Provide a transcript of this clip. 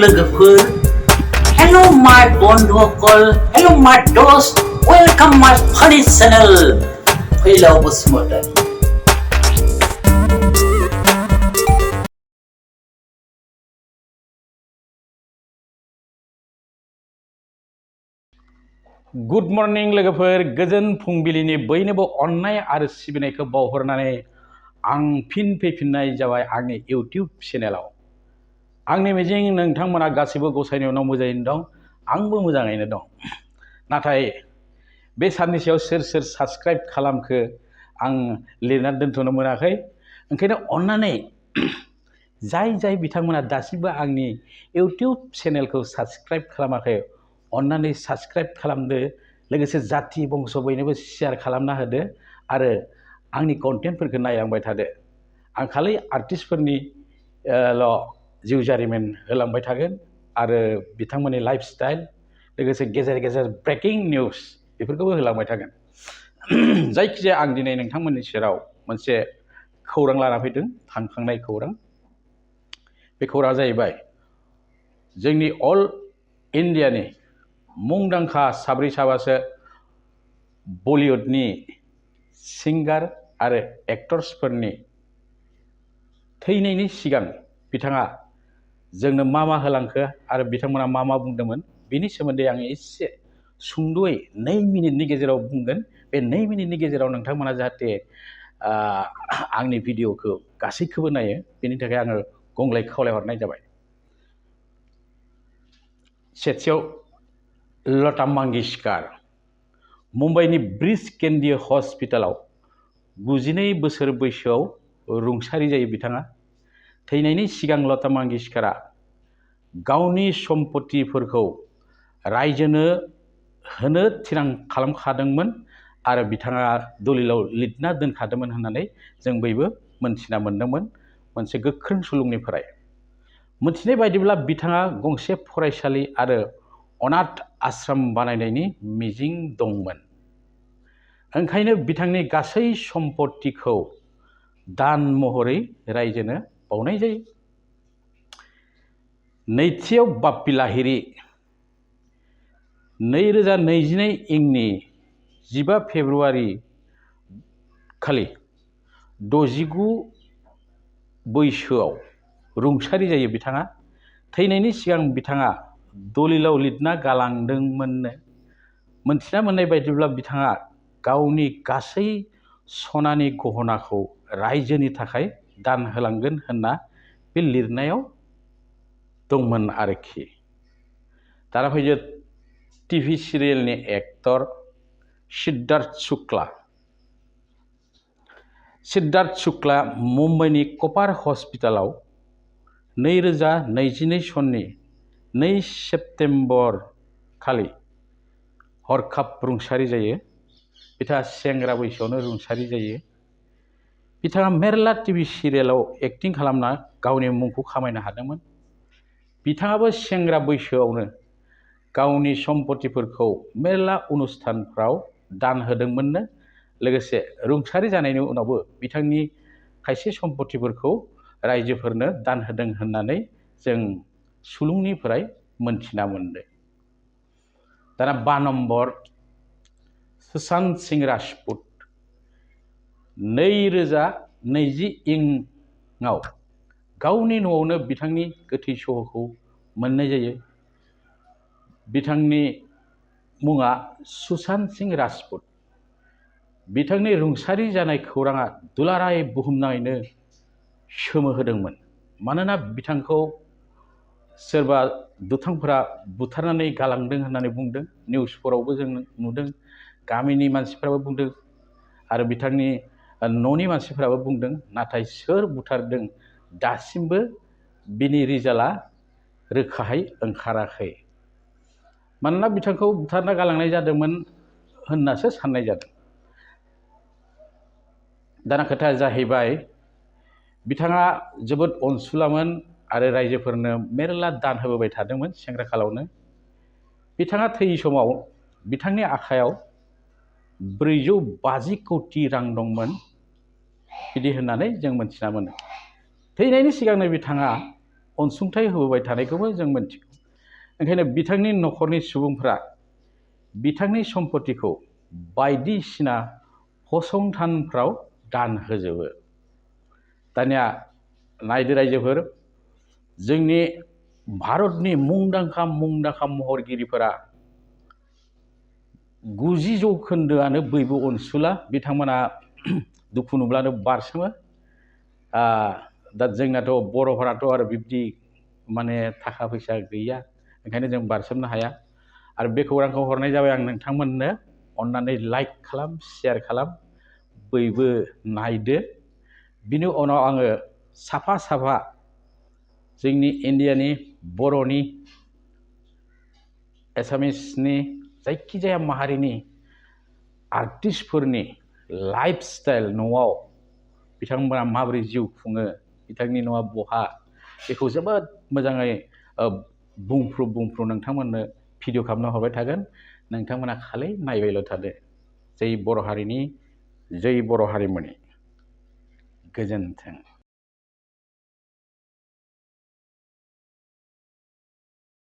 लोगोफोर Hello my बन्धुफोर Hello my दोस्त Welcome my funny channel फैलाव बसुमतारी गुड मर्निं लोगोफोर गोजोन फुंबिलिनि बयनोबो अननाय आरो सिबिनायखौ बावहरनानै आं फिन फैफिननाय जाबाय आंनि इउटिउब चेनेलाव आंनि मिजिं नोंथांमोना गासैबो गसाइनि उनाव मोजाङैनो दं आंबो मोजाङैनो दं नाथाय बे साननैसोआव सोर साबस्क्राइब खालामखो आं लिरनानै दोनथ'नो मोनाखै ओंखायनो अननानै जाय बिथांमोना दासिमबो आंनि इउटिउब चेनेलखौ साबस्क्राइब खालामाखै अन्नानै साबस्क्राइब खालामदो लोगोसे जाथि बंस बयनोबो शेयार खालामना होदो आरो आंनि कन्टेन्टफोरखौ नायलांबाय थादो आं खालि आर्टिस्टफोरनि जिउ जारिमिन होलांबाय थागोन आरो बिथांमोननि लाइफस्टाइल लोगोसे गेजेर ब्रेकिं निउज बेफोरखौबो होलांबाय थागोन जायखिजाया आं दिनै नोंथांमोननि सेराव मोनसे खौरां लाना फैदों थांखांनाय खौरां बे खौराङा जाहैबाय जोंनि अल इन्डियानि मुंदांखा साब्रै साबासो बलिउडनि सिंगार आरो एक्टर्सफोरनि थैनायनि सिगां बिथाङा जोंनो मा होलांखो आरो बिथांमोना मा बुंदोंमोन बेनि सोमोन्दै आं एसे सुंद'यै 2 मिनिटनि गेजेराव बुंगोन बे 2 मिनिटनि गेजेराव नोंथांमोना जाहाथे आंनि भिडिअखौ गासैखौबो नायो बेनि थाखाय आङो गंग्लाय खावलायहरनाय जाबाय सेथियाव लता मंगेशकार मुम्बाइनि ब्रिज केन्डी हस्पिटालाव 92 बोसोर बैसोआव रुंसारि जायो बिथाङा थैनायनि सिगां लता मंगेशकारा गावनि सम्पथिफोरखौ रायजोनो होनो थिरां खालामखादोंमोन आरो बिथाङा दलिलाव लिरना दोनखादोंमोन होननानै जों बयबो मोनथिना मोन्दोंमोन मोनसे गोख्रों सुलुंनिफ्राय मोनथिनाय बायदिब्ला बिथाङा गंसे फरायसालि आरो अनाथ आश्रम बानायनायनि मिजिं दंमोन ओंखायनो बिथांनि गासै सम्पथिखौ दान महरै रायजोनो बावनाय जायो नैथियाव बाप्पी लाहिरी 2022 इंनि 15 फेब्रुवारि खालि 69 बैसोआव रुंसारि जायो बिथाङा थैनायनि सिगां बिथाङा दलिलाव लिरना गालांदोंमोननो मोनथिना मोननाय बायदिब्ला बिथाङा गावनि गासै सनानि गहनाखौ रायजोनि थाखाय दान होलांगोन होनना बे लिरनायाव दंमोन आरोखि दाना फैयो टिभि सिरियेलनि एक्टर सिद्धार्थ शुक्ला मुम्बाइनि कपार हस्पिटालाव 2022 सननि 2 सेप्तेम्बर खालि हरखाब रुंसारि जायो बिथाङा सेंग्रा बैसोआवनो रुंसारि जायो बिथाङा मेरला टिभि सिरियेलाव एक्टिं खालामना गावनि मुंखौ खामायनो हादोंमोन बिथाङाबो सेंग्रा बैसोआवनो गावनि सम्पथिफोरखौ मेरला अनुष्ठानफ्राव दान होदोंमोननो लोगोसे रुंसारि जानायनि उनावबो बिथांनि खायसे सम्पथिफोरखौ रायजोफोरनो दान होदों होननानै जों सुलुंनिफ्राय मोनथिना मोनदों दाना 5 नम्बर सुशांत सिंह राजपुत 2020 इंआव गावनि न'आवनो बिथांनि गोथै सहखौ मोननाय जायो बिथांनि मुङा सुशांत सिंह राजपुत बिथांनि रुंसारि जानाय खौराङा दुलाराय बुहुमनाङैनो सोमोहोदोंमोन मानोना बिथांखौ सोरबा दुथांफोरा बुथारनानै गालांदों होननानै बुंदों निउसफोरावबो जों नुदों गामिनि मानसिफोराबो बुंदों आरो बिथांनि न'नि मानसिफोराबो बुंदों नाथाय सोर बुथारदों दासिमबो बिनि रिजाल्टआ रोखायै ओंखाराखै मानोना बिथांखौ बुथारना गालांनाय जादोंमोन होननासो साननाय जादों दाना खोथाया जाहैबाय बिथाङा जोबोद अनसुलामोन आरो रायजोफोरनो मेरला दान होबोबाय थादोंमोन सेंग्रा खालावनो बिथाङा थैयै समाव बिथांनि आखायाव 450 कौटि रां दंमोन बिदि होननानै जों मोनथिना मोनो थैनायनि सिगांनो बिथाङा अनसुंथाइ होबोबाय थानायखौबो जों मिथिगौ। ओंखायनो बिथांनि न'खरनि सुबुंफ्रा बिथांनि सम्पतिखौ बायदिसिना फसंथानफ्राव दान होजोबो। दानिया नायदो रायजोफोर, जोंनि भारतनि मुंदांखा महरगिरिफोरा 90% बयबो अनसुला। बिथांमोना दुखु नुब्लानो बारसोमो। दा जोंनाथ' बर'फोराथ' आरो बिब्दि माने थाखा फैसा गैया, ओंखायनो जों बारसोमनो हाया। आरो बे खौरांखौ हरनाय जाबाय आं नोंथांमोननो। अन्नानै लाइक खालाम, शेयार खालाम, बयबो नायदो। बिनि उनाव आङो साफा साफा जोंनि इण्डियानि, बर'नि, एसामिसनि, जायखिजाया माहारिनि आर्टिस्टफोरनि लाइफ स्टाइल, न'आव बिथांमोना माबोरै जिउ खुङो, बिथांनि न'आ बहा, बेखौ जोबोद मोजाङै बुंफ्रु नोंथांमोननो भिडिअ खालामना हरबाय थागोन। नोंथांमोना खालि नायबायल' थादो। जै बर' हारिनि, जै बर' हारिमुनि। गोजोन्थों।